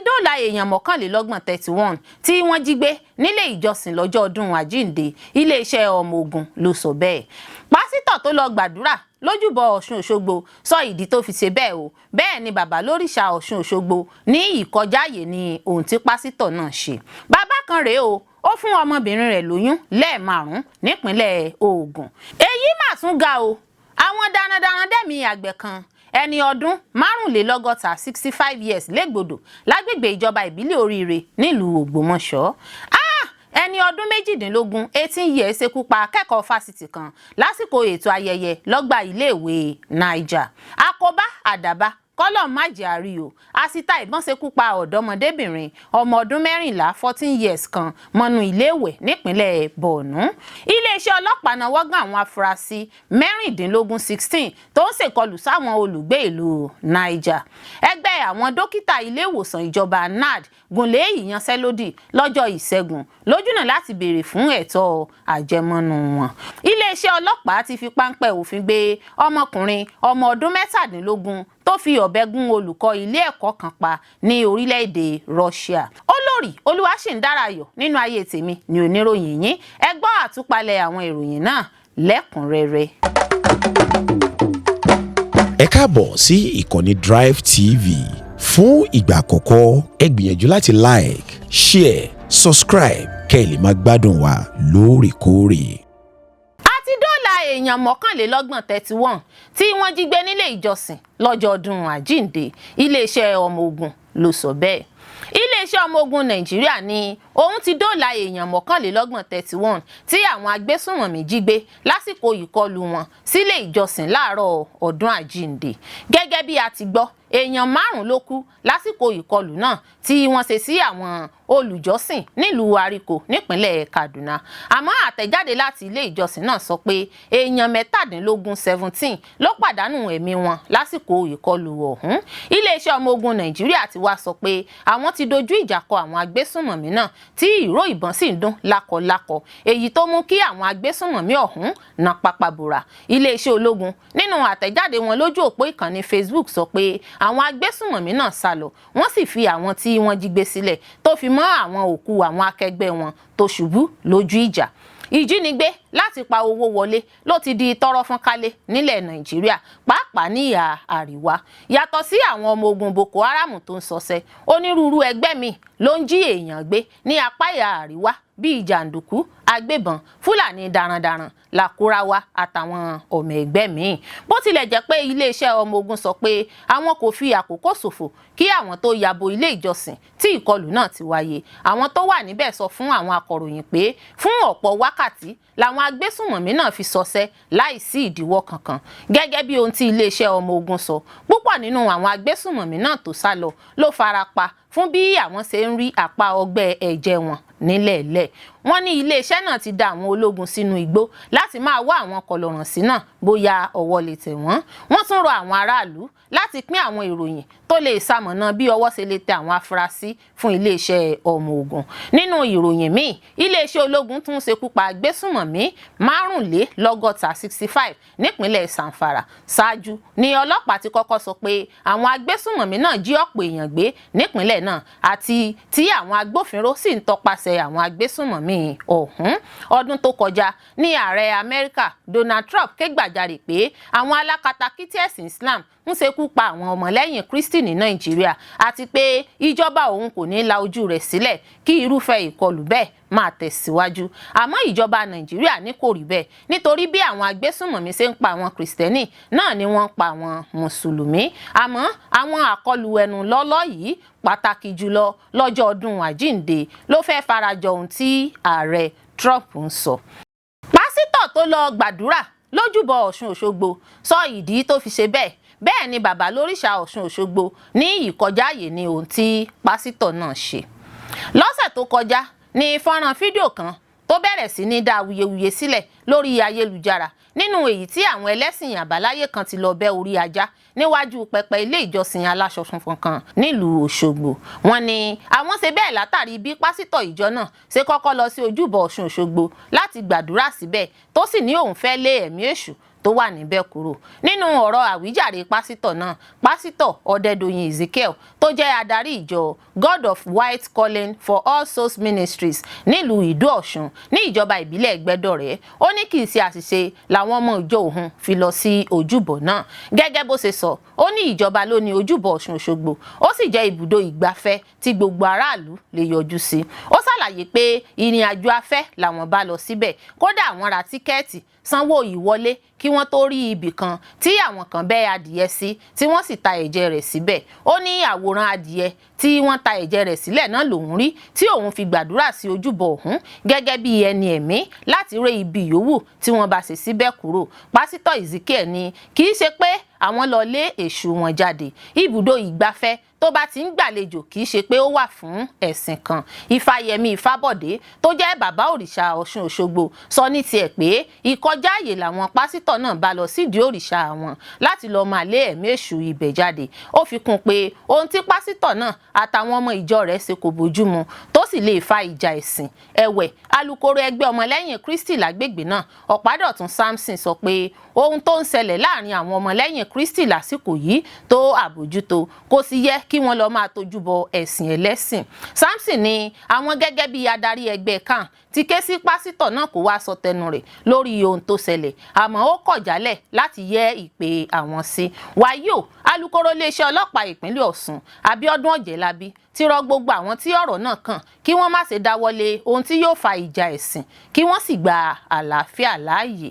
Dóòlà èèyàn 31, 31, tí wọ́n jí gbé nílé ìjọsìn lọ́jọ́ ọdún Àjíǹde. Iléeṣẹ́ ọmọ ogun ló sọ bẹ́ẹ̀. Pásítọ̀ tó lọ gbàdúrà lójúbọ Ọ̀ṣun Òṣogbo sọ ìdí tó fi ṣe bẹ́ẹ̀ o. Bẹ́ẹ̀ ni bàbá lóríṣà Ọ̀ṣun Òṣogbo ní ìkọjáàyè ni ohun tí pásítọ̀ náà ṣe. Bàbá kan rèé o, ó fún ọmọbìnrin rẹ̀ lóyún lẹ́ẹ̀márùn-ún nípínlẹ̀ Ògùn. Èyí mà tún ga o. Àwọn darandaran dẹ́mi àgbẹ̀ kan ẹni ọdún 65, 65 years, légbodò lágbègbè ìjọba ìbílẹ̀ Oríire nílùú Ògbómọ̀ṣọ́. Ah! Ẹni ọdún 18, 18 years, ṣekú pa akẹ́kọ̀ọ́ fásitì kan lásìkò ètò ayẹyẹ lọ́gbà iléèwé Niger. Àkóbá àdàbà kọ́lọ̀ májẹ̀ àrí o. Àsìta ìbọn ṣekú pa ọ̀dọ́mọdébìnrin ọmọ ọdún 14, 14 years, kan mọ́nú iléèwẹ̀ nípínlẹ̀ Borno. Iléeṣẹ́ ọlọ́pàá nawọ́ gán àwọn afurasí 16, 16, tó ń ṣèkọlù sáwọn olùgbé ìlú Niger. Ẹgbẹ́ àwọn dókítà ilé ìwòsàn ìjọba, NARD, gùnlé ìyanṣẹ́lódì lọ́jọ́ Ìṣẹ́gun lójúnà láti béèrè fún ẹ̀tọ́ àjẹmọ́nú wọn. Iléeṣẹ́ ọlọ́pàá ti fi páńpẹ́ òfin gbé ọmọkùnrin ọmọ ọdún 17 tó fi ọ̀bẹ gún olùkọ́ ilé ẹ̀kọ́ kan pa ní orílẹ̀-èdè Russia. Olórí Olúwaṣìndárayọ̀ nínú ayé tèmi ní oníròyìn yín. Ẹ gbọ́ àtúpalẹ̀ àwọn ìròyìn náà lẹ́kùnrẹ́rẹ́. Ẹ káàbọ̀ sí ìkànnì Drive TV. Fún ìgbà àkọ́kọ́, ẹ gbìyànjú láti like, share, subscribe kẹ́ ẹ lè máa gbádùn wa lóòrèkóòrè. A ti dóòlà èèyàn 31, 31, tí wọ́n jí gbé nílé ìjọsìn lọ́jọ́ ọdún Àjíǹde. Iléeṣẹ́ ọmọ ogun ló sọ bẹ́ẹ̀. Iléeṣẹ́ ọmọ ogun Nàìjíríà ní òun ti dóòlà èèyàn 31, 31, tí àwọn agbésùnmọ̀mí jí gbé lásìkò ìkọlù wọn sílé ìjọsìn láàárọ̀ ọdún Àjíǹde. Gẹ́gẹ́ bí a ti gbọ́, èèyàn márùn-ún ló kú lásìkò ìkọlù náà tí wọ́n ṣe sí àwọn olùjọ́sìn nílùú Àríkò nípínlẹ̀ Kaduna. Àmọ́ àtẹ̀jáde láti ilé ìjọsìn náà sọ pé èèyàn 17, 17, ló pàdánù ẹ̀mí wọn lásìkò ìkọlù ọ̀hún. Iléeṣẹ́ ọmọ ogun Nàìjíríà ti wá sọ pé àwọn ti dojú ìjà kọ àwọn agbésùnmọ̀mí náà, tí ìró ìbọn sì ń dún lákọlákọ, èyí tó mú kí àwọn agbésùnmọ̀mí ọ̀hún na pápá bora. Iléeṣẹ́ ológun nínú àtẹ̀jáde wọn lójú òpó ìkànnì Facebook sọ pé àwọn agbésùnmọ̀mí náà sá lọ, wọ́n sì fi àwọn tí wọ́n jí gbé sílẹ̀, tó fi mọ́ àwọn òkú àwọn akẹgbẹ́ wọn tó ṣubú lójú ìjà. Ìjínigbé láti pa owó wọlé ló ti di tọ́rọ́ fọ́n kálé nílẹ̀ Nàìjíríà, pàápàá ní ìhà àríwá. Yàtọ̀ sí àwọn ọmọ ogun Boko Haram tó ń ṣọṣẹ́, onírúurú ẹgbẹ́ míì ló ń jí èèyàn gbé ní apá ìhà àríwá, bíi jàǹdùkú, agbébọn, Fúlàní darandaran, Làkúráwá àtàwọn ọmọ ẹgbẹ́ míì. Bó tilẹ̀ jẹ́ pé iléeṣẹ́ ọmọ ogun sọ pé àwọn kò fi àkókò ṣòfò kí àwọn tó yabo ilé ìjọsìn tí ìkọlù náà ti wáyé, àwọn tó wà níbẹ̀ sọ fún àwọn akọ̀ròyìn pé fún ọ̀pọ̀ wákàtí làwọn agbésùnmọ̀mí náà fi ṣọṣẹ́ láì sí ìdíwọ́ kankan. Gẹ́gẹ́ bí ohun tí iléeṣẹ́ ọmọ ogun sọ, púpọ̀ nínú àwọn agbésùnmọ̀mí náà tó sá lọ ló fara pa fún bí àwọn ṣe ń rí àpá ọgbẹ́ ẹ̀jẹ̀ wọn nílẹ̀ẹ́lẹ̀. Wọ́n ní iléeṣẹ́ náà ti da àwọn ológun sínú igbó láti máa wá àwọn kọlọ̀rànsí náà, bóyá ọwọ́ lè tẹ̀ wọ́n. Wọ́n tún rọ àwọn aráàlú láti pín àwọn ìròyìn tó lè ṣamọ̀nà bí ọwọ́ ṣe lè tẹ àwọn afurasí fún iléeṣẹ́ ọmọ ogun. Nínú ìròyìn míì, iléeṣẹ́ ológun tún ṣekú pa agbésùnmọ̀mí 65, 65, nípínlẹ̀ Zamfara. Ṣáájú ni ọlọ́pàá ti kọ́kọ́ sọ pé àwọn agbésùnmọ̀mí náà jí ọ̀pọ̀ èèyàn gbé nípínlẹ̀ náà, àti tí àwọn agbófinró sì ń tọpasẹ̀ àwọn agbésùnmọ̀mí ọ̀hún. Ọdún tó kọjá ní ààrẹ Amẹ́ríkà Donald Trump ké gbàjarè pé àwọn alákatakítí ẹ̀sìn Islam ń ṣekú pa àwọn ọmọlẹ́yìn Kristi ní Nàìjíríà, àti pé ìjọba òun kò ní la ojú rẹ̀ sílẹ̀ kí irúfẹ́ ìkọlù bẹ́ẹ̀ máa tẹ̀síwájú. Àmọ́ ìjọba Nàìjíríà ní kò rí bẹ́ẹ̀, nítorí bí àwọn agbésùnmọ̀mí ṣe ń pa àwọn Kìrìsìtẹ́nì náà ni wọ́n ń pa àwọn Mùsùlùmí. Àmọ́ àwọn àkọlù ẹnu lọ́lọ́ yìí, pàtàkì jùlọ lọ́jọ́ ọdún Àjíǹde, ló fẹ́ farajọ ohun tí ààrẹ Trump ń sọ. Pásítọ̀ tó lọ gbàdúrà lójúbọ Ọ̀ṣun Òṣogbo sọ ìdí tó fi ṣe bẹ́ẹ̀. Bẹ́ẹ̀ ni bàbá lóríṣà Ọ̀ṣun Òṣogbo ní ìkọjáàyè ní ohun tí pásítọ̀ náà ṣe. Lọ́sẹ̀ tó kọjá ní fọ́nrán fídíò kan tó bẹ̀rẹ̀ sí ní dá awuyewuye sílẹ̀ lórí ayélujára, nínú èyí tí àwọn ẹlẹ́sìn àbáláyé kan ti lọ bẹ́ orí ajá níwájú pẹpẹ ilé ìjọsìn aláṣọ funfun kan nílùú Òṣogbo. Wọ́n ní àwọn ṣe bẹ́ẹ̀ látàrí bí pásítọ̀ ìjọ náà ṣe kọ́kọ́ lọ sí ojúbọ Ọ̀ṣun Òṣogbo láti gbàdúrà síbẹ̀, tó sì ní òun fẹ́ lé ẹ̀mí èṣù tó tó wà níbẹ̀ kúrò. Nínú ọ̀rọ̀ àwíjàre pásítọ̀ náà, Pásítọ̀ Ọ̀dẹ́dọ̀yìn Ezekiel, tó jẹ́ adarí ìjọ God of White Calling for All Souls Ministries nílùú Ìdó Ọ̀ṣun ní ìjọba ìbílẹ̀ Ẹgbẹ́dọ̀rẹ́, ó ní kì í ṣe àṣìṣe làwọn ọmọ ìjọ òun fi lọ sí ojúbọ náà. Gẹ́gẹ́ bó ṣe sọ, ó ní ìjọba ló ní ojúbọ Ọ̀ṣun Òṣogbo, ó sì jẹ́ ibùdó ìgbafẹ́ tí gbogbo aráàlú lè yọjú sí. Ó ṣàlàyé pé ìrìn àjò afẹ́ làwọn bá lọ síbẹ̀, kódà àwọn ra tíkẹ́ẹ̀tì, sanwó ìwọlé kí wọ́n tó rí ibì kan tí àwọn kan bẹ́ adìyẹ sí, tí wọ́n sì ta ẹ̀jẹ̀ rẹ̀ síbẹ̀. Ó ní àwòrán adìyẹ tí wọ́n ta ẹ̀jẹ̀ rẹ̀ sílẹ̀ náà lòun rí tí òun fi gbàdúrà sí ojúbọ ọ̀hún gẹ́gẹ́ bí ẹni ẹ̀mí láti ré ibi yòówù tí wọ́n bá ṣe síbẹ̀ kúrò. Pásítọ̀ Ezekiel ní kì í ṣe pé àwọn lọ lé èṣù wọn jáde. Ibùdó ìgbafẹ́ tó bá ti ń gbàlejò, kì í ṣe pé ó wà fún ẹ̀sìn kan. Ifáyẹmí Ifábọ̀dé, tó jẹ́ bàbá òrìṣà Ọ̀ṣun Òṣogbo, sọ ní tiẹ̀ pé ìkọjá àyè làwọn pásítọ̀ náà bá lọ sídìí òrìṣà wọn láti lọ́ọ́ máa lé ẹ̀mí èṣù ibẹ̀ jáde. Ó fi kún pé ohun tí pásítọ̀ náà àtàwọn ọmọ ìjọ rẹ̀ ṣe kò bójúmu, tó sì lè fa ìjà ẹ̀sìn. Ẹ̀wẹ̀, alukoro ẹgbẹ́ ọmọlẹ́yìn Kristi lágbègbè náà, Ọ̀pádọ̀tun Samson, sọ pé ohun tó ń ṣẹlẹ̀ láàrin àwọn ọmọlẹ́yìn Kristi lásìkò yìí tó àbójútó, kò sì yẹ kí wọ́n lọ máa tójú bọ ẹ̀sìn ẹlẹ́sìn. Samson ní àwọn gẹ́gẹ́ bí adarí ẹgbẹ́ kan ti ké sí pásítọ̀ náà kó wá sọ tẹnu rẹ̀ lórí ohun tó ṣẹlẹ̀, àmọ́ ó kọ̀ jálẹ̀ láti yẹ ìpè àwọn sí. Wàyí o, alukoro iléeṣẹ́ ọlọ́pàá ìpínlẹ̀ Ọ̀ṣun, Abíọ́dún Ọ̀jẹ̀lábí, ti rọ gbogbo àwọn tí ọ̀rọ̀ náà kàn kí wọ́n má ṣe dáwọ́lé ohun tí yóò fa ìjà ẹ̀sìn, kí wọ́n sì gba àlàáfíà láàyè.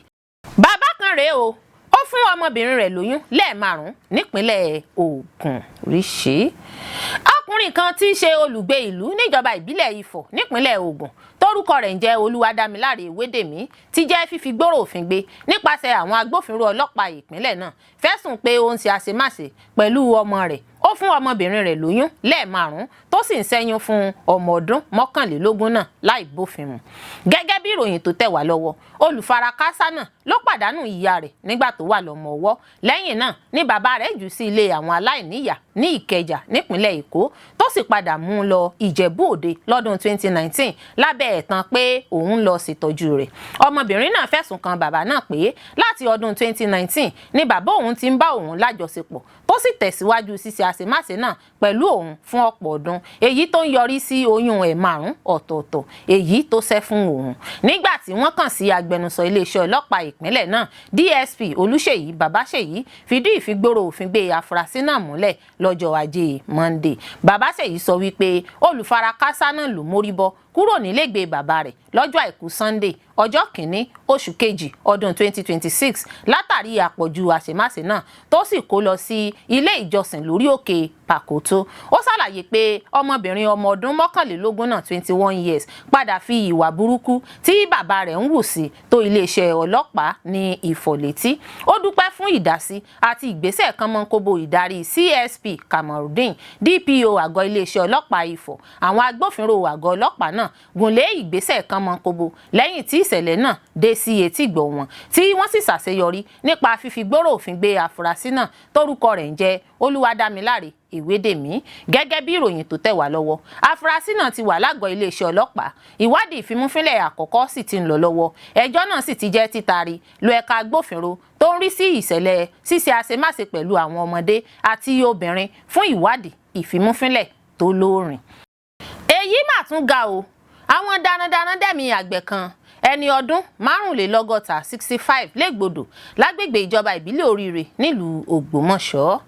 Bàbá kan rèé o, ó fún ọmọbìnrin rẹ̀ lóyún lẹ́ẹ̀márùn-ún nípínlẹ̀ Ògùn. Ríṣì ọkùnrin kan tí í ṣe olùgbé ìlú níjọba ìbílẹ̀ Ifọ̀ nípínlẹ̀ Ògùn, tórúkọ rẹ̀ ń jẹ́ Olúwadámiláre Ewédèmí, ti jẹ́ fífi gbòòrò òfin gbé nípasẹ̀ àwọn agbófinró ọlọ́pàá ìpínlẹ̀ náà fẹ̀sùn pé ó ń ṣe àṣemáṣe pẹ̀lú ọmọ rẹ̀. Ó fún ọmọbìnrin rẹ̀ lóyún lẹ́ẹ̀márùn-ún, tó sì ń ṣẹ́yún fún ọmọ ọdún 21 náà láì bófin mu. Gẹ́gẹ́ bí ìròyìn tó tẹ̀ wá lọ́wọ́, olùfarakásá náà ló pàdánù ìyá rẹ̀ nígbà tó wà lọ́mọ ọwọ́. Lẹ́yìn náà ní bàbá rẹ̀ jù sí ilé àwọn aláìníyàá ní Ìkẹjà nípínlẹ̀ Èkó, tó sì padà mú un lọ Ìjẹ̀bú Òde lọ́dún 2019 lábẹ́ ẹ̀tàn pé òun lọ ṣètọ́jú rẹ̀. Ọmọbìnrin náà fẹ̀sùn kan bàbá náà pé láti ọdún 2019 ni bàbá òun ti ń bá òun lájọṣepọ̀, tó sì tẹ̀síwájú ṣíṣe àṣemáṣe náà pẹ̀lú òun fún ọ̀pọ̀ ọdún, èyí tó ń yọrí sí oyún ẹ̀ márùn ọ̀tọ̀ọ̀tọ̀ èyí tó ṣẹ́ fún òun. Nígbà tí wọ́n kàn sí agbẹnusọ iléeṣẹ́ ọlọ́pàá ìpínlẹ̀ náà, DSP Olúṣèyí Babáṣèyí, fìdí ìfigbóró òfin gbé afurasí náà múlẹ̀ lọ́jọ́ Ajé Monday. Babáṣèyí sọ wípé olùfarakásá náà ló mórí bọ́ kúrò nílégbèé bàbá rẹ̀ lọ́jọ́ Àìkú Sunday, ọjọ́ 1 oṣù kejì ọdún 2026, látàrí àpọ̀jù àṣemáṣe náà, tó sì kó lọ sí ilé ìjọsìn lórí òkè Pàkótó. Ó ṣàlàyé pé ọmọbìnrin ọmọ ọdún 21 náà, 21 years, padà fi ìwà burúkú tí bàbá rẹ̀ ń hù sí tó iléeṣẹ́ ọlọ́pàá ní Ìfọ̀létí. Ó dúpẹ́ fún ìdásí àti ìgbésẹ̀ kánmọ́nkóbó ìdarí CSP Kamorudeen, DPO àgọ́ iléeṣẹ́ ọlọ́pàá Ifọ̀. Àwọn agbófinró àgọ́ ọlọ́pàá náà gùnlé ìgbésẹ̀ kánmọ́nkóbó lẹ́yìn tí ìṣẹ̀lẹ̀ náà dé sí etígbọ̀ wọn, tí wọ́n sì ṣàṣeyọrí nípa fífi gbòòrò òfin gbé àfúrásì náà tórúkọ rẹ̀ ń jẹ́ Olúwadámiláre Ìwédèmí. Gẹ́gẹ́ bí ìròyìn tó tẹ̀ wá lọ́wọ́, afurasí náà ti wà lágọ̀ọ́ iléeṣẹ́ ọlọ́pàá, ìwádìí ìfimúfínlẹ̀ àkọ́kọ́ sì ti ń lọ lọ́wọ́, ẹjọ́ náà sì ti jẹ́ títari lọ ẹ̀ka agbófinró tó ń rí sí ìṣẹ̀lẹ̀ ṣíṣe àṣemáṣe pẹ̀lú àwọn ọmọdé àti obìnrin fún ìwádìí ìfimúfínlẹ̀ tó lóòrìn. Èyí mà tún ga o! Àwọn darandaran dẹ̀mí àgbẹ̀ kan, ẹni ọdún 65, 65, légbodò lágbègbè ìjọba ìbílẹ̀ Oríire nílùú Ògbómọ̀ṣọ́.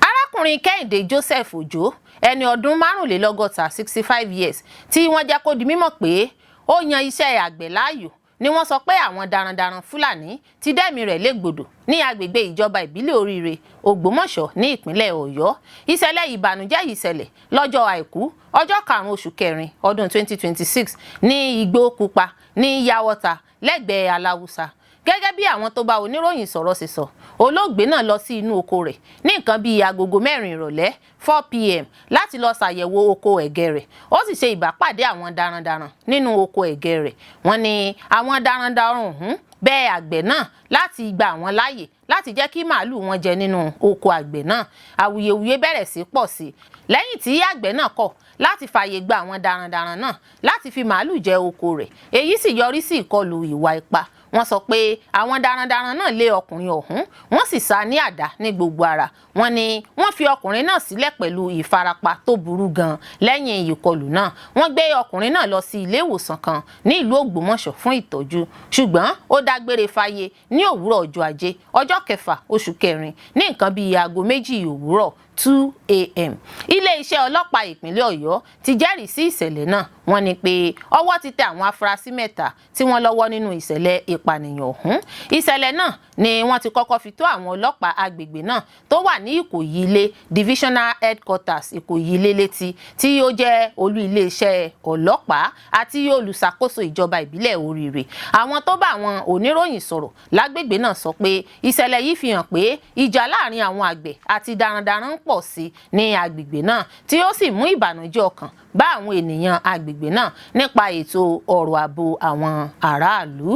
Arákùnrin Kẹ́hìndé Joseph Òjó, ẹni ọdún 65, 65 years, tí wọ́n jẹ́ kó di mímọ̀ pé ó yan iṣẹ́ àgbẹ̀ láàyò, ni wọ́n sọ pé àwọn darandaran Fúlàní ti dẹ́mi rẹ̀ légbodò ní agbègbè ìjọba ìbílẹ̀ Oríire, Ògbómọ̀ṣọ́, ní ìpínlẹ̀ Ọ̀yọ́. Ìṣẹ̀lẹ̀ ìbànújẹ́ yìí ṣẹlẹ̀ lọ́jọ́ Àìkú, ọjọ́ 5 oṣù kẹrin ọdún 2026, ní Igbó Pupa ní Yàwọ́ta lẹ́gbẹ̀ẹ́ Aláwùsá. Gẹ́gẹ́ bí àwọn tó bá oníròyìn sọ̀rọ̀ ṣe sọ, olóògbé náà lọ sí inú oko rẹ̀ ní nǹkan bíi agogo 4 ìrọ̀lẹ́, 4 p.m., láti lọ ṣàyẹ̀wò oko ẹ̀gẹ́ rẹ̀. Ó sì ṣe ìbápàdé àwọn darandaran nínú oko ẹ̀gẹ́ rẹ̀. Wọ́n ní àwọn darandaran ọ̀hún bẹ àgbẹ̀ náà láti gba àwọn láàyè láti jẹ́ kí màálù wọn jẹ nínú oko àgbẹ̀ náà. Awuyewuye bẹ̀rẹ̀ sí pọ̀ sí lẹ́yìn tí àgbẹ̀ náà kọ̀ láti fààyè gba àwọn darandaran náà láti fi màálù jẹ oko rẹ̀. Èyí sì yọrí sí ìkọlù ìwà ipá. Wọ́n sọ pé àwọn darandaran náà lé ọkùnrin ọ̀hún, wọ́n sì sá ní àdá ní gbogbo ara. Wọ́n ní wọ́n fi ọkùnrin náà sílẹ̀ pẹ̀lú ìfarapa tó burú gan lẹ́yìn ìkọlù náà. Wọ́n gbé ọkùnrin náà lọ sí ilé ìwòsàn kan ní ìlú Ògbómọ̀ṣọ́ fún ìtọ́jú, ṣùgbọ́n ó dágbére fáyé ní òwúrọ̀ ọjọ́ Ajé, ọjọ́ kẹfà oṣù kẹrin, ní nǹkan bíi aago 2 òwúrọ̀, 2 a.m. Ilé-iṣẹ́ ọlọ́pàá ìpínlẹ̀ Ọ̀yọ́ ti jẹ́rìí sí ìṣẹ̀lẹ̀ náà. Wọ́n ní pé ọwọ́ ti tẹ àwọn afurasí mẹ́ta tí wọ́n lọ́wọ́ nínú ìṣẹ̀lẹ̀ ìpànìyàn ọ̀hún. Ìṣẹ̀lẹ̀ náà ni wọ́n ti kọ́kọ́ fi tó àwọn ọlọ́pàá agbègbè náà tó wà ní Ìkòyí Ilé Divisional Headquarters, Ìkòyí Ilé létí, tí ó jẹ́ olú iléeṣẹ́ ọlọ́pàá àti olùṣàkóso ìjọba ìbílẹ̀ Oríire. Àwọn tó bá àwọn oníròyìn sọ̀rọ̀ lágbègbè náà sọ pé ìṣẹ̀lẹ̀ yìí fi hàn pé ìjà láàrin àwọn àgbẹ̀ àti darandaran ń pọ̀ sí ní agbègbè náà, tí ó sì mú ìbànújẹ́ ọkàn bá àwọn ènìyàn agbègbè náà nípa ètò ọrọ̀ ààbò àwọn aráàlú.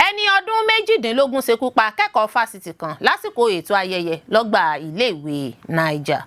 Ẹni ọdún 18 ṣekú pa akẹ́kọ̀ọ́ fásitì kan lásìkò ètò ayẹyẹ lọ́gbà iléèwé Niger.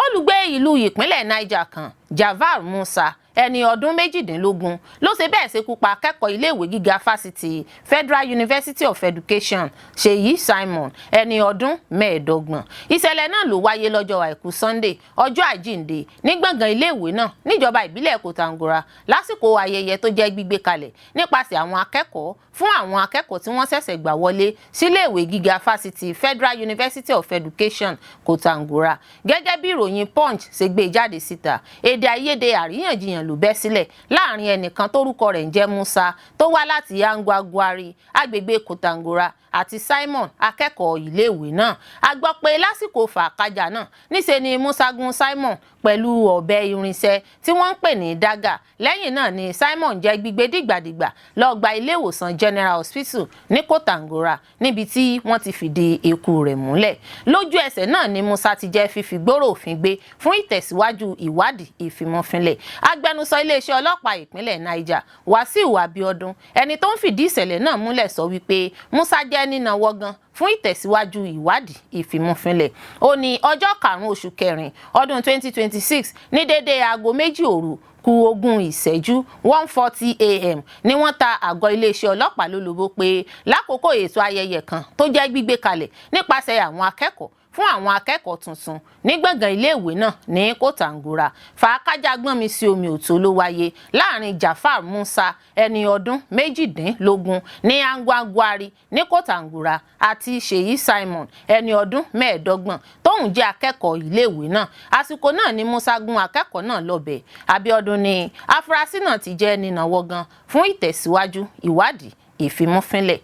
Olùgbé ìlú ìpínlẹ̀ Niger kan, Javar Musa, ẹni ọdún 18, ló ṣe bẹ́ẹ̀ ṣekú pa akẹ́kọ̀ọ́ iléèwé gíga fásitì Federal University of Education, Ṣèyí Simon, ẹni ọdún 25. Ìṣẹ̀lẹ̀ náà ló wáyé lọ́jọ́ Àìkú Sunday, ọjọ́ Àjíǹde, ní gbọ̀ngàn iléèwé náà níjọba ìbílẹ̀ Kòtàngórà, lásìkò ayẹyẹ tó jẹ́ gbígbé kalẹ̀ nípasẹ̀ àwọn akẹ́kọ̀ọ́ fún àwọn akẹ́kọ̀ọ́ tí wọ́n ṣẹ̀ṣẹ̀ gbà wọlé síléèwé gíga fásitì Federal University of Education, Kòtàngórà. Gẹ́gẹ́ bí ìròyìn Punch ṣe gbé jáde síta, èdè àìyedè àríyànjiyàn ló bẹ́ sílẹ̀ láàrin ẹnìkan tórúkọ rẹ̀ ń jẹ́ Musa, tó wá láti Angwa-Gwari, agbègbè Kòtàngórà, àti Simon, akẹ́kọ̀ọ́ iléèwé náà. A gbọ́ pé lásìkò fàákájà náà, níṣe ni Musa gún Simon pẹ̀lú ọ̀bẹ irinṣẹ́ tí wọ́n ń pè ní dágà. Lẹ́yìn náà ni Simon jẹ́ gbígbé dìgbàdìgbà lọ gba ilé ìwòsàn General Hospital ní Kòtàngórà, níbi tí wọ́n ti fìdí ikú rẹ̀ múlẹ̀. Lójú ẹsẹ̀ náà ni Musa ti jẹ́ fífi gbòòrò òfin gbé fún ìtẹ̀síwájú ìwádìí ìfimọ́fínlẹ̀. Agbẹnusọ iléeṣẹ́ ọlọ́pàá ìpínlẹ̀ Niger, Wàsíù Abiodun, ẹni tó ń fìdí ìṣẹ̀lẹ̀ náà múlẹ̀, sọ wípé Musa jẹ́ nínàwọ́ gan fún ìtẹ̀síwájú ìwádìí ìfimúfínlẹ̀. Ó ní ọjọ́ karùn-ún oṣù kẹrin ọdún 2026, ní déédéé aago 2 òru kù 20 ìṣẹ́jú, 1:40 a.m., ni wọ́n ta àgọ́ iléeṣẹ́ ọlọ́pàá lólobó pé lákòókò ètò ayẹyẹ kan tó jẹ́ gbígbé kalẹ̀ nípasẹ̀ àwọn akẹ́kọ̀ọ́ fún àwọn akẹ́kọ̀ọ́ tuntun ní gbọ̀ngàn iléèwé náà ní Kòtàngórà, fàákájà gbọ́n mi sí omi òtó ló wáyé láàrin Jafar Musa, ẹni ọdún 18, ní Angwangwari ní Kòtàngórà, àti Ṣèyí Simon, ẹni ọdún 25, tóun jẹ́ akẹ́kọ̀ọ́ iléèwé náà. Àsìkò náà ni Musa gún akẹ́kọ̀ọ́ náà lọ́bẹ. Abiodun ní afurasí náà ti jẹ́ nínàwọ́ gan fún ìtẹ̀síwájú ìwádìí ìfimúfínlẹ̀.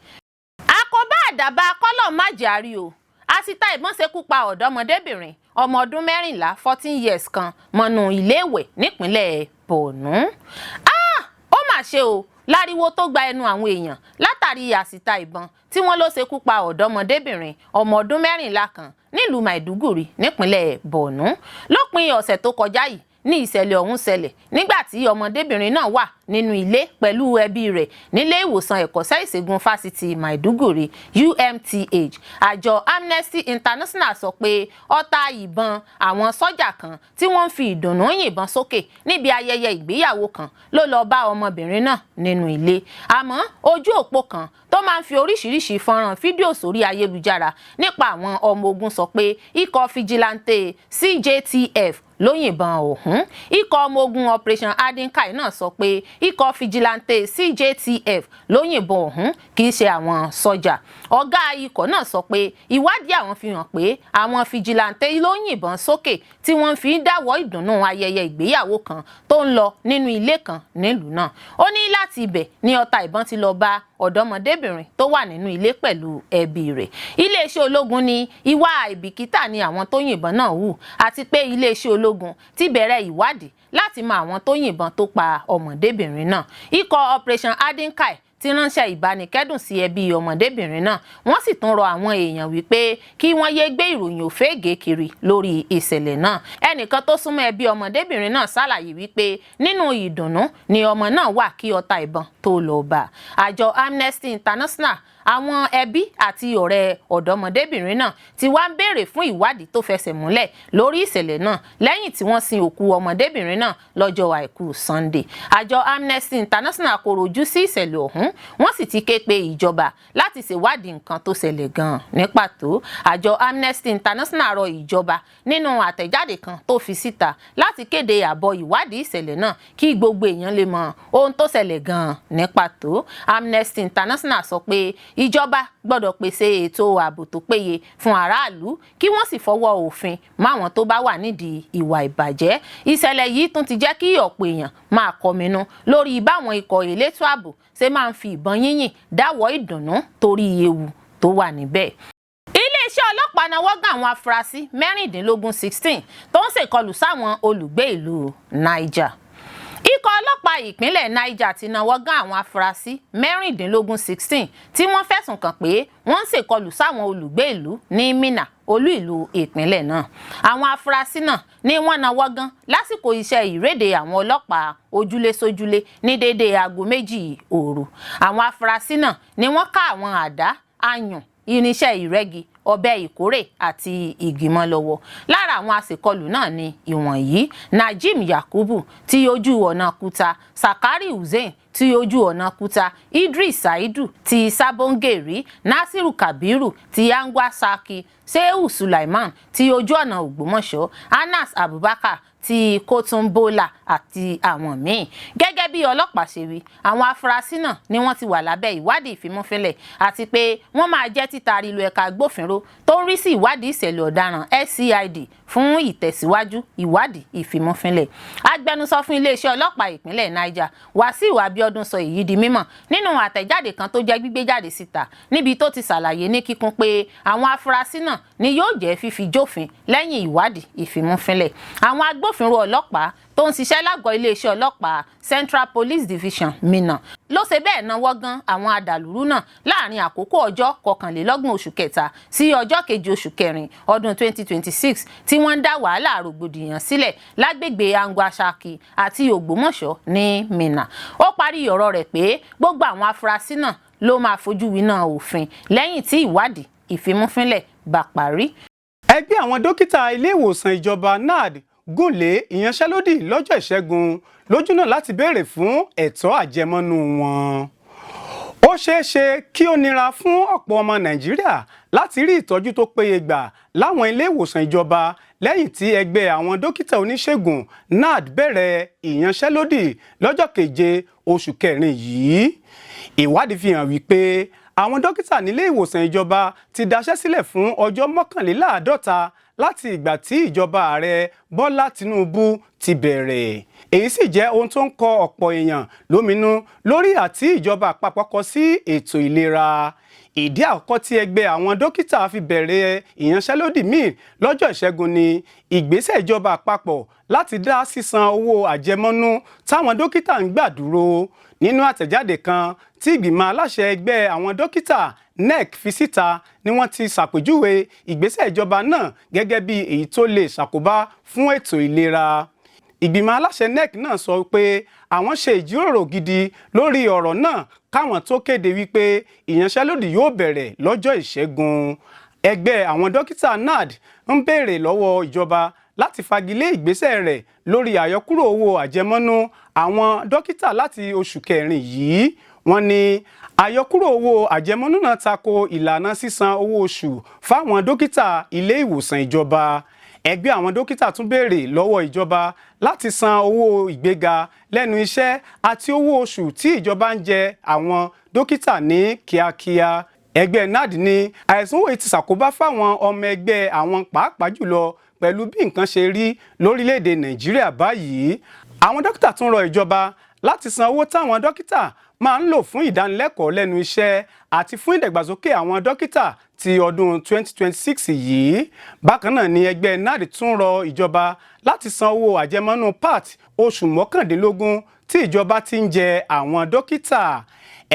Àkóbá àdàbà kọ́lọ̀ májàrí o. Àsìta ìbọn ṣekú pa ọ̀dọ́mọdébìnrin ọmọ ọdún 14, 14 years, kan mọ́nú iléèwẹ̀ nípínlẹ̀ Borno. Ah, ó mà ṣe o! Láriwo tó gba ẹnu àwọn èèyàn látàrí àsìta ìbọn tí wọ́n ló ṣekú pa ọ̀dọ́mọdébìnrin ọmọ ọdún 14 kan nílùú Maiduguri nípínlẹ̀ Borno. Lópin ọ̀sẹ̀ tó kọjá yìí ní ìṣẹ̀lẹ̀ ọ̀hún ṣẹlẹ̀, nígbà tí ọmọdébìnrin náà wà nínú ilé pẹ̀lú ẹbí rẹ̀ nílé ìwòsàn ẹ̀kọ́ṣẹ́ ìṣègùn fásitì Maiduguri, UMTH. Àjọ Amnesty International sọ pé ọta ìbọn àwọn sọ́jà kan tí wọ́n ń fi ìdùnnú yìnbọn sókè níbi ayẹyẹ ìgbéyàwó kan ló lọ bá ọmọbìnrin náà nínú ilé. Àmọ́ ojú òpó kan tó máa ń fi oríṣiríṣi fọ́nrán fídíò sórí ayélujára nípa àwọn ọmọ ogun sọ pé ikọ̀ fijilantè CJTF ló yìnbọn ọ̀hún. Ikọ̀ ọmọ ogun Operation Hadin Kai náà sọ pé ikọ̀ fijilantè CJTF ló yìnbọn ọ̀hún, kì í ṣe àwọn sọ́jà. Ọ̀gá ikọ̀ náà sọ pé ìwádìí àwọn fi hàn pé àwọn fijilantè ló yìnbọn sókè tí wọ́n fi ń dáwọ́ ìdùnnú ayẹyẹ ìgbéyàwó kan tó ń lọ nínú ilé kan nílùú náà. Ó ní láti ibẹ̀ ní ọta ìbọn ti lọ bá ọ̀dọ́mọdébìnrin tó wà nínú ilé pẹ̀lú ẹbí rẹ̀. Iléeṣẹ́ ológun ní ìwà àìbìkítà ni àwọn tó yìnbọn náà hù, àti pé iléeṣẹ́ ológun ti bẹ̀rẹ̀ ìwádìí láti mọ àwọn tó yìnbọn tó pa ọmọdébìnrin náà. Ikọ̀ Operation Hadin Kai ti ránṣẹ́ ìbánikẹ́dùn sí ẹbí ọmọdébìnrin náà. Wọ́n sì tún rọ àwọn èèyàn wípé kí wọ́n yéé gbé ìròyìn òféègé kiri lórí ìṣẹ̀lẹ̀ náà. Ẹnìkan tó súnmọ́ ẹbí ọmọdébìnrin náà ṣàlàyé wípé nínú ìdùnnú ni ọmọ náà wà kí ọta ìbọn tó lọ bá. Àjọ Amnesty International Àwọn ẹbí àti ọ̀rẹ́ ọ̀dọ́mọdébìnrin náà ti wá ń béèrè fún ìwádìí tó fẹsẹ̀ múlẹ̀ lórí ìṣẹ̀lẹ̀ náà lẹ́yìn tí wọ́n sin òkú ọmọdébìnrin náà lọ́jọ́ Àìkú Sunday. Àjọ Amnesty International kọ̀rọ̀ ojú sí ìṣẹ̀lẹ̀ ọ̀hún, wọ́n sì ti ké pe ìjọba láti ṣèwádìí nǹkan tó ṣẹlẹ̀ gan-an ní pàtó. Àjọ Amnesty International rọ ìjọba nínú àtẹ̀jáde kan tó fi síta láti kéde àbọ̀ ìwádìí ìṣẹ̀lẹ̀ náà kí gbogbo èèyàn lè mọ ohun tó ṣẹlẹ̀ gan-an ní pàtó. Amnesty International sọ pé ìjọba gbọ́dọ̀ pèsè ètò ààbò tó péye fún aráàlú, kí wọ́n sì fọwọ́ òfin máwọn tó bá wà nídìí ìwà ìbàjẹ́. Ìṣẹ̀lẹ̀ yìí tún ti jẹ́ kí ọ̀pọ̀ èèyàn máa kọminú lórí báwọn ikọ̀ elétò ààbò ṣe máa ń fi ìbọn yínyìn dáwọ́ ìdùnnú torí ewu tó wà níbẹ̀. Iléeṣẹ́ ọlọ́pàá nawọ́ gán àwọn afurasí 16 16 tó ń ṣèkọlù sáwọn olùgbé ìlú Niger. Ikọ̀ ọlọ́pàá ìpínlẹ̀ Niger ti nawọ́ gán àwọn afurasí 16 16 tí wọ́n fẹ̀sùn kàn pé wọ́n ń ṣèkọlù sáwọn olùgbé ìlú ní Minna, olú ìlú ìpínlẹ̀ náà. Àwọn afurasí náà ní wọ́n nawọ́ gán lásìkò iṣẹ́ ìréde àwọn ọlọ́pàá ojúlé sójúlé ní déédéé aago 2 òru. Àwọn afurasí náà ni wọ́n ká àwọn àdá, ayùn, irinṣẹ́ ìrẹ́gi, ọ̀bẹ ìkórè àti ìgbìmọ̀ lọ́wọ́. Lára àwọn aṣèkọlù náà ni ìwọ̀nyí: Najim Yakubu tí ojú ọ̀nà Kuta, Sakari Hussein tí ojú ọ̀nà Kuta, Idris Saidu ti Sabongeri, Nasiru Kabiru ti Angwa Saki, Shehu Sulaiman tí ojú ọ̀nà Ògbómọ̀ṣọ́, Anas Abubakar ti Kótúńbólà àti àwọn míì. Gẹ́gẹ́ bí ọlọ́pàá ṣe wí, àwọn afurasí náà ni wọ́n ti wà lábẹ́ ìwádìí ìfimúfínlẹ̀ àti pé wọ́n máa jẹ́ títaari lu ẹ̀ka agbófinró tó ń rí sí ìwádìí ìṣẹ̀lẹ̀ ọ̀daràn SCID fún ìtẹ̀síwájú ìwádìí ìfimúfínlẹ̀. Agbẹnusọ fún iléeṣẹ́ ọlọ́pàá ìpínlẹ̀ Niger, Wàsíù Abíọ́dún, sọ èyí di mímọ̀ nínú àtẹ̀jáde kan tó jẹ́ gbígbé jáde síta, níbi tó ti ṣàlàyé ní kíkún pé àwọn afurasí náà ni yóò jẹ́ fífi jófin lẹ́yìn ìwádìí ìfimúfínlẹ̀. Àwọn agbófinró ọlọ́pàá tó ń ṣiṣẹ́ lágọ̀ọ́ iléeṣẹ́ ọlọ́pàá Central Police Division, Minna, ló ṣe bẹ́ẹ̀ nawọ́ gán àwọn adàlúrú náà láàrin àkókò ọjọ́ 31 oṣù kẹta sí ọjọ́ 7 oṣù kẹrin ọdún 2026 tí wọ́n ń dá wàhálà rògbòdìyàn sílẹ̀ lágbègbè Angwa-Shaki àti Ògbómọ̀ṣọ́ ní Minna. Ó parí ọ̀rọ̀ rẹ̀ pé gbogbo àwọn afurasí náà ló máa fojú winá òfin lẹ́yìn tí ìwádìí ìfimúfínlẹ̀ bá parí. Ẹgbẹ́ àwọn dókítà ilé ìwòsàn ìjọba NARD gùnlé ìyanṣẹ́lódì lọ́jọ́ Ìṣẹ́gun lójúnà láti béèrè fún ẹ̀tọ́ àjẹmọ́nú wọn. Ó ṣeé ṣe kí ó nira fún ọ̀pọ̀ ọmọ Nàìjíríà láti rí ìtọ́jú tó péye gbà láwọn ilé ìwòsàn ìjọba lẹ́yìn tí ẹgbẹ́ àwọn dókítà oníṣègùn NARD bẹ̀rẹ̀ ìyanṣẹ́lódì lọ́jọ́ 7 oṣù kẹrin yìí. Ìwádìí fi hàn wípé àwọn dókítà nílé ìwòsàn ìjọba ti daṣẹ́ sílẹ̀ fún ọjọ́ 51 láti ìgbà tí ìjọba Ààrẹ Bọ́lá Tinubu ti bẹ̀rẹ̀. Èyí sì jẹ́ ohun tó ń kọ ọ̀pọ̀ èèyàn lóminú lórí àti ìjọba àpapọ̀ kọ sí ètò ìlera. Ìdí àkọ́kọ́ tí ẹgbẹ́ àwọn dókítà fi bẹ̀rẹ̀ ìyanṣẹ́lódì míì lọ́jọ́ Ìṣẹ́gun ni ìgbésẹ̀ ìjọba àpapọ̀ láti dá sísan owó àjẹmọ́nú táwọn dókítà ń gbà dúró. Nínú àtẹ̀jáde kan tí ìgbìmọ̀ aláṣẹ ẹgbẹ́ àwọn dókítà NEC fi síta ni wọ́n ti ṣàpèjúwe ìgbésẹ̀ ìjọba náà gẹ́gẹ́ bí èyí tó lè ṣàkóbá fún ètò ìlera. Ìgbìmọ̀ aláṣẹ NEC náà sọ pé àwọn ṣe ìjíròrò gidi lórí ọ̀rọ̀ náà káwọn tó kéde wípé ìyanṣẹ́lódì yóò bẹ̀rẹ̀ lọ́jọ́ Ìṣẹ́gun. Ẹgbẹ́ àwọn dókítà NARD ń béèrè lọ́wọ́ ìjọba láti fagilé ìgbésẹ̀ rẹ̀ lórí àyọkúrò owó àjẹmọ́nú àwọn dókítà láti oṣù kẹrin yìí. Wọ́n ní àyọkúrò owó àjẹmọ́nú náà tako ìlànà sísan owó oṣù fáwọn dókítà ilé ìwòsàn ìjọba. Ẹgbẹ́ àwọn dókítà tún béèrè lọ́wọ́ ìjọba láti san owó ìgbéga lẹ́nu iṣẹ́ àti owó oṣù tí ìjọba ń jẹ àwọn dókítà ní kíákíá. Ẹgbẹ́ NARD ní àìsàn owó ti ṣàkóbá fáwọn ọmọ ẹgbẹ́ àwọn, pàápàá jùlọ pẹ̀lú bí nǹkan ṣe rí lórílẹ̀‐èdè Nàìjíríà báyìí. Àwọn dókítà tún rọ ìjọba láti san owó táwọn dókítà máa ń lò fún ìdánilẹ́kọ̀ọ́ lẹ́nu iṣẹ́ àti fún ìdàgbàsókè àwọn dókítà ti ọdún 2026 yìí. Bákan náà ni ẹgbẹ́ NARD tún rọ ìjọba láti san owó àjẹmọ́nú part oṣù 19 tí ìjọba ti ń jẹ àwọn dókítà.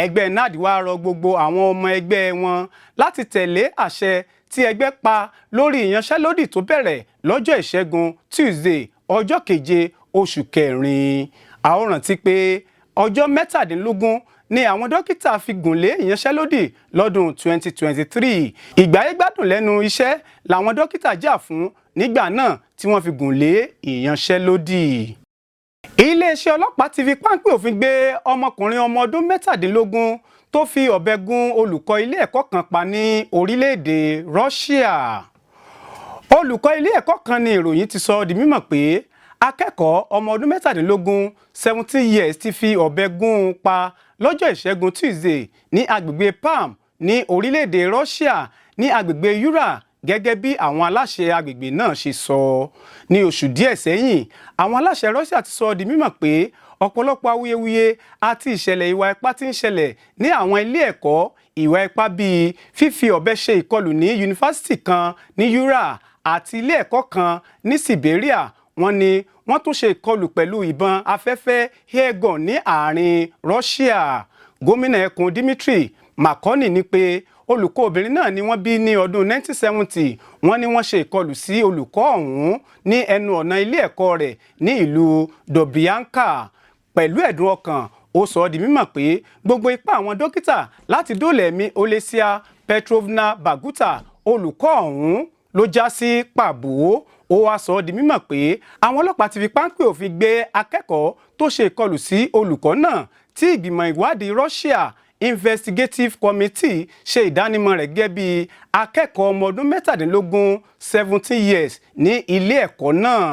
Ẹgbẹ́ NARD wá rọ gbogbo àwọn ọmọ ẹgbẹ́ wọn láti tẹ̀lé àṣẹ tí ẹgbẹ́ pa lórí ìyanṣẹ́lódì tó bẹ̀rẹ̀ lọ́jọ́ Ìṣẹ́gun Tuesday, ọjọ́ 7 oṣù kẹrin. A ó rántí pé ọjọ́ 17 ni àwọn dókítà fi gùnlé ìyanṣẹ́lódì lọ́dún 2023. Ìgbáyégbádùn lẹ́nu iṣẹ́ làwọn dókítà jà fún nígbà náà tí wọ́n fi gùnlé ìyanṣẹ́lódì. Iléeṣẹ́ ọlọ́pàá ti fi páńpẹ́ òfin gbé ọmọkùnrin ọmọ ọdún 17 tó fi ọ̀bẹ gún olùkọ́ ilé ẹ̀kọ́ kan pa ní orílẹ̀-èdè Russia. Olùkọ́ ilé ẹ̀kọ́ kan ní ìròyìn ti sọ di mímọ̀ pé akẹ́kọ̀ọ́ ọmọ ọdún 17, 17 years, ti fi ọ̀bẹ gún un pa lọ́jọ́ Ìṣẹ́gun Tuesday ní agbègbè Perm ní orílẹ̀-èdè Russia ní agbègbè Ural, gẹ́gẹ́ bí àwọn aláṣẹ agbègbè náà ṣe sọ. Ní oṣù díẹ̀ sẹ́yìn, àwọn aláṣẹ Russia ti sọ di mímọ̀ pé ọ̀pọ̀lọpọ̀ awuyewuye àti ìṣẹ̀lẹ̀ ìwà ipá tí ń ṣẹlẹ̀ ní àwọn ilé ẹ̀kọ́, ìwà ipá bíi fífi ọ̀bẹ ṣe ìkọlù ní yunifásitì kan ní Ural àti ilé ẹ̀kọ́ kan ní Siberia. Wọ́n ní wọ́n tún ṣe ìkọlù pẹ̀lú ìbọn afẹ́fẹ́ airgun ní àárín Russia. Gómìnà ẹkùn Dmitry Makoni ní pé olùkọ́ obìnrin náà ni wọ́n bí ní ọdún 1970. Wọ́n ní wọ́n ṣe ìkọlù sí olùkọ́ ọ̀hún ní ẹnu ọ̀nà ilé ẹ̀kọ́ rẹ̀ ní ìlú Dobryanka. Pẹ̀lú ẹ̀dùn ọkàn, ó sọ ọ́ di mímọ̀ pé gbogbo ipá àwọn dókítà láti dóòlà ẹ̀mí Olesia Petrovna Baguta, olùkọ́ ọ̀hún, ló já sí pàbó. Ó wá sọ ọ́ di mímọ̀ pé àwọn ọlọ́pàá ti fi páńpẹ́ òfin gbé akẹ́kọ̀ọ́ tó ṣe ìkọlù sí olùkọ́ náà, tí ìgbìmọ̀ ìwádìí Russia Investigative Committee ṣe ìdánimọ̀ rẹ̀ gẹ́gẹ́ bí akẹ́kọ̀ọ́ ọmọ ọdún 17, 17 years, ní ilé ẹ̀kọ́ náà.